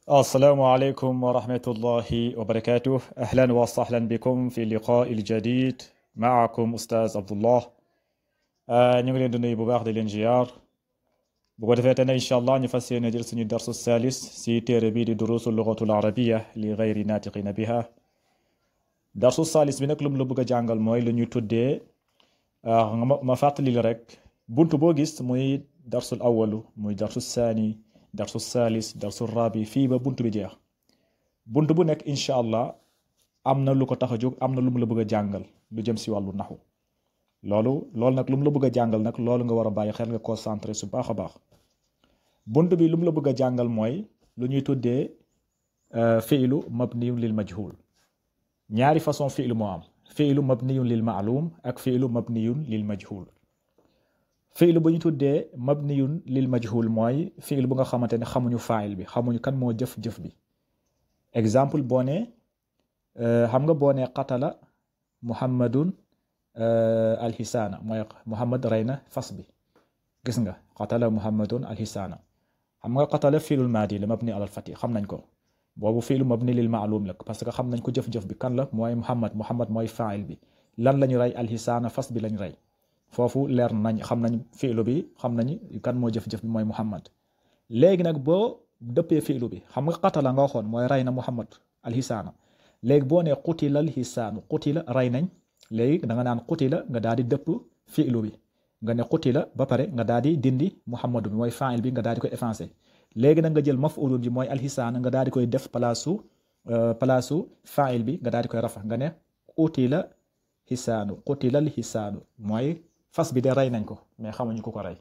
السلام عليكم ورحمة الله وبركاته. أهلا وسهلا بكم في اللقاء الجديد. معكم أستاذ عبد الله. ñu ngi leen di nuyu bu baax di leen ziar. bu ko defee tey incha allah ñu fas yéene jël suñu darsu salis si téere bii di durusu lugatul arabiya li gayri naatiqina biha. darsu salis bi nag lu mu la bëgg a jàngal mooy lu ñuy tuddee ma fàttali la rek buntu boo gis muy darsul awalu muy darsu saani darsu salis darsu rabi fii ba buntu bi jeex. bunt bu nekk incha allah am na lu ko tax a jóg am na lu mu la bëgg a jàngal lu jëm si wàllu naxu loolu nag lu mu la bëgg a jàngal nag loolu nga war a bàyyi xel nga concentré su baax a baax. bunt bi lu mu la bëgg a jàngal mooy lu ñuy tuddee fiilu mabniyun lil majhul. ñaari façon fiilu moo am, fiilu mabniyun lil maalum ak fiilu mabniyun lil majhul. fiilu bu ñu tuddee mabniyun lil majhul mooy fiilu bu nga xamante ne xamuñu faayil bi, xamuñu kan moo jëf-jëf bi. exemple boo ne xam nga boo ne qatala muhammadun alxisaana mooy muhammad rey na fas bi. gis nga qatala muhammadun alxisaana, xam nga qatala fiilul maadi la mabni alal fati, xam nañ ko. boobu fiilu mabni lil maalum la parce que xam nañ ko jëf-jëf bi kan la, mooy muhammad mooy faayil bi. lan lañu rey? alxisaana, fas bi lañ rey. foofu leer nañ, xam nañ fiilu bi, xam nañ kan moo jëf-jëf bi mooy muhammad. léegi nag boo dëppee fiilu bi, xam nga qatala nga waxoon mooy rey na muhammad alxisaana. léegi boo ne qutila alxisaanu, qutila rey nañ, léegi da nga naan qutila nga daal di dëpp fiilu bi, nga ne qutila ba pare nga daal di dindi muhammadu bi mooy faayil bi nga daal di koy effacé. léegi nag nga jël maf'ulun bi mooy alxisaana nga daal di koy def palaasu faayil bi nga daal di koy rafa, nga ne qutila alxisaanu mooy fas bi de rey nañ ko mais xamuñu ku ko rey.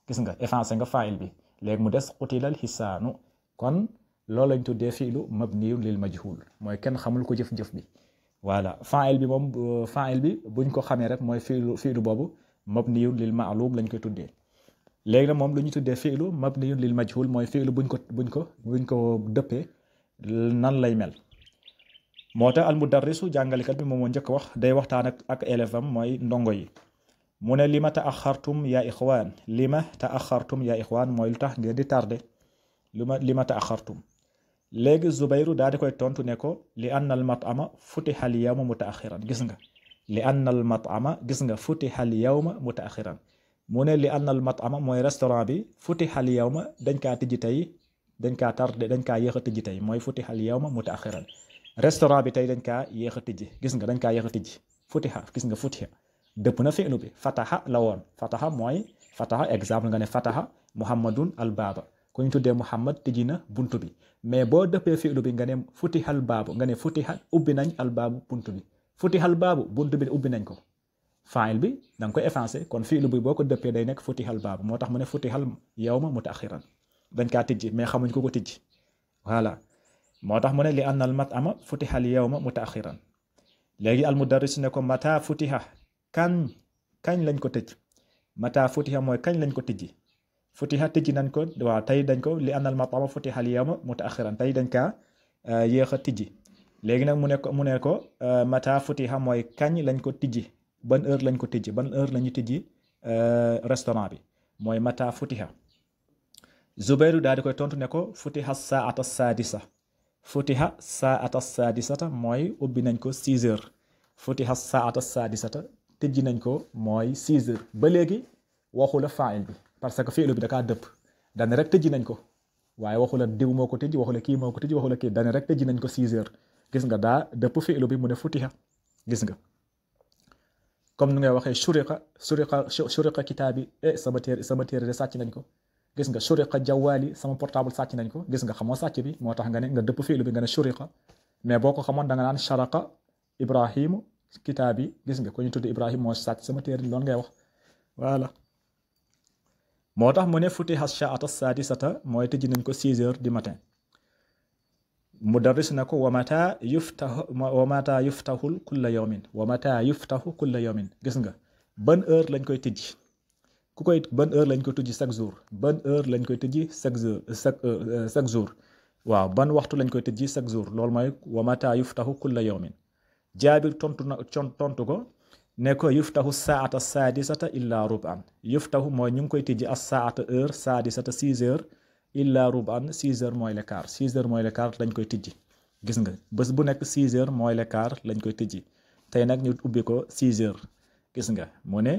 gis nga effacé nga faayil bi, léegi mu des qutila alxisaanu. kon loolu lañ tuddee fiilu mabniyun lil majhul, mooy kenn xamul ko jëf-jëf bi. voilà faayil bi moom faayil bi buñ ko xamee rek mooy fiilu boobu mabniyun lil maalum lañ koy tuddee. léegi nag moom lu ñu tuddee fiilu mabniyun lil majhul mooy fiilu buñ ko dëppee nan lay mel. moo tax al mudarrisu jàngalekat bi moom moo njëkk wax, day waxtaan ak élève am mooy ndongo yi. mu ne lima taaxartum yaa ixwaan, lima taaxartum yaa ixwaan mooy lu tax ngeen di tardé. lima taaxartum. léegi Zubayru daal di koy tontu ne ko li anna al mat'ama futiha al yawma mutaaxiran. gis nga li anna al mat'ama, gis nga futiha al yawma mutaaxiran. mu ne li anna al mat'ama mooy restaurant bi, futiha al yawma dañ kaa tijji tey, dañ kaa tardé, dañ kaa yéex a tijji tey mooy futiha al yawma mutaaxiran. restaurant bi tey dañ kaa yéex a tijji, gis nga dañ kaa yéex a tijji. futiha, gis nga futiha dëpp na fi'lu bi, fataha la woon. fataha mooy fataha, exemple nga ne fataha muhammadun al baaba, ku ñu tuddee muhammad tijji na buntu bi. mais boo dëppee fi'lu bi nga ne futihal baabu, nga ne futihal ubbi nañ al baabu buntu bi. futihal baabu buntu bi ubbi nañ ko, faayil bi da nga koy effacé. kon fi'lu bi boo ko dëppee day nekk futihal baabu. moo tax mu ne futihal yawma mutaaxiran, dañ kaa tijji mais xamuñ ko tijji. voilà moo tax mu ne li anna al mat'ama futihal yawma mutaaxiran. léegi al mudarris ne ko mata futiha, kañ lañ ko tëj. mata futiha mooy kañ lañ ko tijji. futiha tijji nañ ko, waaw tey dañ ko, li anna al mat'ama futiha al yawma mutaaxiran, tey dañ kaa yéex a tijji. léegi nag mu ne ko mata futiha mooy kañ lañ ko tijji, ban heure lañ ko tijji, ban heure lañu tijji restaurant bi, mooy mata futiha. Zubayru daal di koy tontu ne ko futiha saata sadisa, futiha saata sadisata mooy ubbi nañ ko 6 heures. futiha saata sadisata tijji nañ ko mooy 6 heures. ba léegi waxu la faayil bi parce que fi'lu bi da kaa dëpp, dane rek tëjji nañ ko, waaye waxu la diw moo ko tëjji, waxu la kii moo ko tëjji, waxu la kii, dane rek tëjji nañ ko 6 heures. gis nga daa dëpp fi'lu bi mu ne futiha. gis nga comme ni ngay waxee shuriqa kitaabi, sama téere de sàcc nañ ko. gis nga shuriqa jawaali, sama portable sàcc nañ ko. gis nga xamoo sàcc bi, moo tax nga ne nga dëpp fi'lu bi nga ne shuriqa. mais boo ko xamoon da nga naan sharaqa ibrahimu kitaabi. gis nga ko ñu tudd Ibrahim moo sàcc sama téere, loolu ngay wax. voilà moo tax mu ne futiha saata sadisata mooy tëjji nañ ko 6 heures du matin. mudarris na ko wa mata yuftahul kulla yawmin, wa mata yuftahu kulla yawmin. gis nga ban heure lañ koy tëjji, ban heure lañ koy tëjji chaque jour, ban heure lañ koy tëjji chaque jour. waaw ban waxtu lañ koy tëjji chaque jour, loolu mooy wa mata yuftahu kulla yawmin. Jaabir tontu ko ne ko yuftahu saata sadisata illa ruban. yuftahu mooy ñu ngi koy tëjji as saata heure sadisata 6 heures illa ruban 6h mooy le quart 6h mooy le quart lañ koy tijji gis nga bés bu nekk 6h mooy le quart lañ koy tijji tey nag ñu ubbi ko 6h gis nga mu ne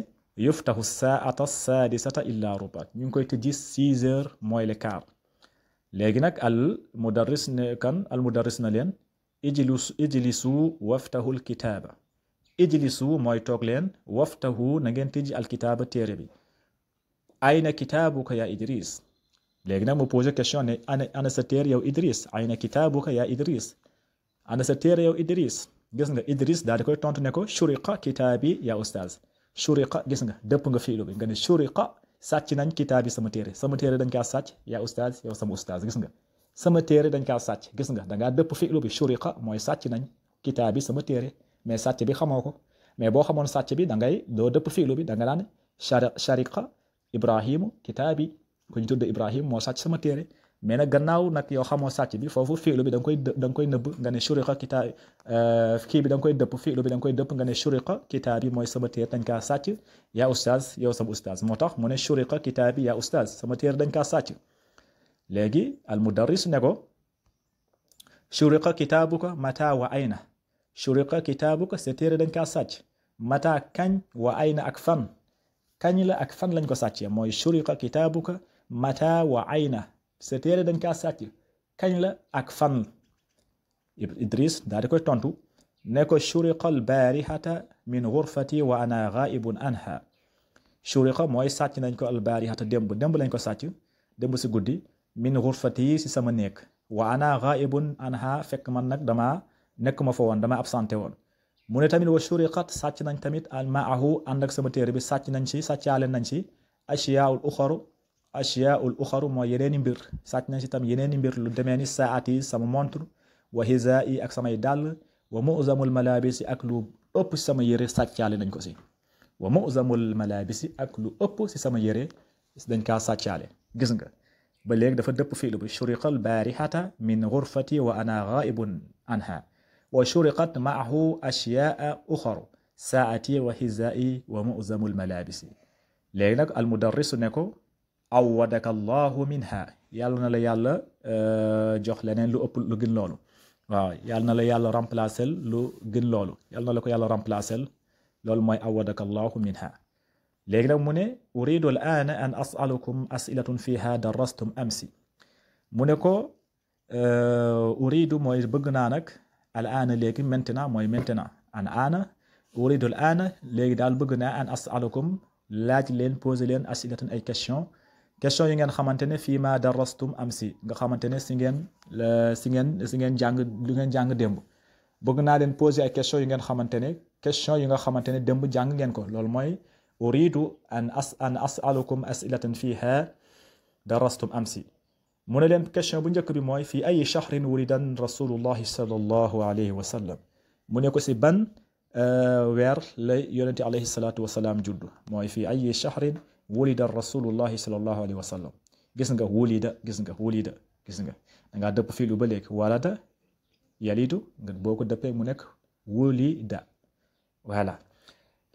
yuftahu saata sadisata illa ruban ñu ngi koy tijji 6h mooy le quart léegi nag al mudarris na leen ijlisu waftahu al kitaaba ijlisu mooy toog leen waftahu na ngeen tijji al kitaaba téere bi ayna kitaabuka ya Idris léegi nag mu posé question ne ana sa téere yow Idris ayna kitaabuka ya Idris ana sa téere yow Idris gis nga Idris daal di koy tontu ne ko shuriqa kitaabi ya ustaaz shuriqa gis nga dëpp nga fiilu bi nga ne shuriqa sàcc nañ kitaabi sama téere dañ kaa sàcc ya ustaaz yow sama ustaaz gis nga sama téere dañ kaa sàcc gis nga dangaa dëpp fiilu bi shuriqa mooy sàcc nañ kitaabi sama téere mais sàcc bi xamoo ko mais boo xamoon sàcc bi da ngay doo dëpp fiilu bi da nga naan shariqa ibrahimu kitaabi ku ñu tudd Ibrahim moo sàcc sama téere mais nag gannaaw nag yow xamoo sàcc bi foofu fiilu bi da nga koy nëbb nga ne shuriqa kitaab kii bi da nga koy dëpp fiilu bi da nga koy dëpp nga ne shuriqa kitaabi mooy sama téere dañ kaa sàcc yaa ustaaz yow sama ustaaz moo tax mu ne shuriqa kitaabi yaa ustaaz sama téere dañ kaa sàcc léegi al mudarris ne ko shuriqa kitaabuka mata wa ayna shuriqa kitaabuka sa téere dañ kaa sàcc mata kañ wa ayna ak fan kañ la ak fan lañ ko sàccee mooy shuriqa kitaabuka mata wa ayna sa téere dañ kaa sàcc kañ la ak fan Idris daal di koy tontu ne ko shuriqa al baarihata min ghurfati wa ana ghaibun anha shuriqa mooy sàcc nañ ko al baarihata démb lañ ko sàcc démb si guddi min ghurfati si sama néeg wa ana ghaibun anha fekk man nag dama nekk ma fa woon dama absenté woon mu ne tamit wa shuriqat sàcc nañ tamit al maahu ànd ak sama téere bi sàcc nañ ci sàccaale nañ ci ashiyaul uxaru mooy yeneeni mbir sàcc nañ ci tam yeneeni mbir lu demee ni saati sama montre wa hizaa'i ak samay dàll wa mu'zamul malabisi ak lu ëpp si sama yére sàccaale nañ ko si wa mu'zamul malabisi ak lu ëpp si sama yére dañ kaa sàccaale gis nga ba léegi dafa dëpp fiilu bi shuriqal baarihata min ghurfati wa ana ghaibun anha wa shuriqat ma'ahu ashya'a ukhra saati wa hizaa'i wa mu'zamul malabisi léegi nag al mudarris ne ko awwadaka allahu minha yàlla na la yàlla jox leneen lu ëpp lu gën loolu waaw yàlla na la yàlla remplacer lu gën loolu yàlla na la ko yàlla remplacer loolu mooy awwadaka allahu minha léegi nag mu ne uridu al aana an as'alukum as'ilatun fiha darastum amsi mu ne ko uridu mooy bëgg naa nag al aana léegi maintenant mooy maintenant an aana uridu al aana léegi daal bëgg naa an as'alukum laaj leen poser leen as'ilatun ay question yi ngeen xamante ne fii ma darastum amsi nga xamante ne si ngeen jàng lu ngeen jàng démb bëgg naa leen poser ay question yi ngeen xamante ne question yi nga xamante ne démb jàng ngeen ko loolu mooy uridu an as'alukum as'ilatan fiha darastum amsi mu ne leen question bu njëkk bi mooy fii ay shahrin wuridan rasulullahi sallallahu alayhi wa sallam mu ne ko si ban weer la yonente alayhi salatu wasalaam judd mooy fii ay shahrin wulida rasulullahi sallallahu alayhi wa sallam gis nga wulida dangaa dëpp fii lu ba léegi walada yalidu nga boo ko dëppee mu nekk wulida voilà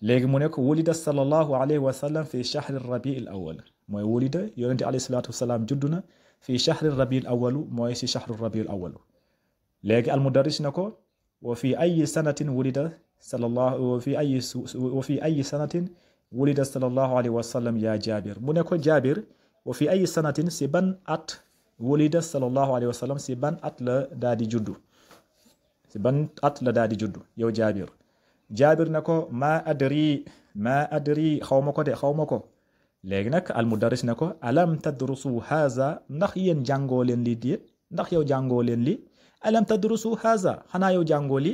léegi mu nekk wulida sallallahu alayhi wa sallam fi shahri rabi al awal mooy wulida yonente alayhi salatu wasalaam judd na fi shahri rabi al awalu mooy si shahri rabi al awalu léegi al mudarris na ko wa fi ayi sanatin wulida sanatin wulida sallallahu alayhi wa sallam ya Jaabir mu ne ko Jaabir wa fi ayi sanatin si ban at wulida sallallahu alayhi wa sallam si ban at la daa di juddu yow Jaabir Jaabir ne ko ma adri xaw ma ko léegi nag al mudarris ne ko alam tadrusu haza ndax yéen jàngoo leen lii déet ndax yow jàngoo leen li alam tadrusu haza xanaa yow jàngoo li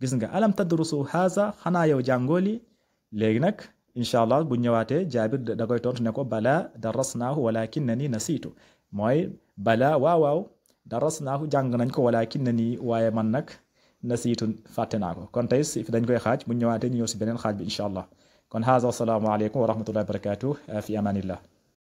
gis nga alam tadrusu haza xanaa yow jàngoo li léegi nag incha allah bu ñëwaatee Jaabir da koy tontu ne ko bala darasnaahu walakinnani nasiitu mooy bala waaw darasnaahu jàng nañ ko walakinnani waaye man nag nasiitu fàtte naa ko kon tey si dañ koy xaaj bu ñëwaatee ñu ñëw si beneen xaaj bi incha allah kon haza wasalaamu aleykum wa rahmatullahi wa barakatuh fi amanillah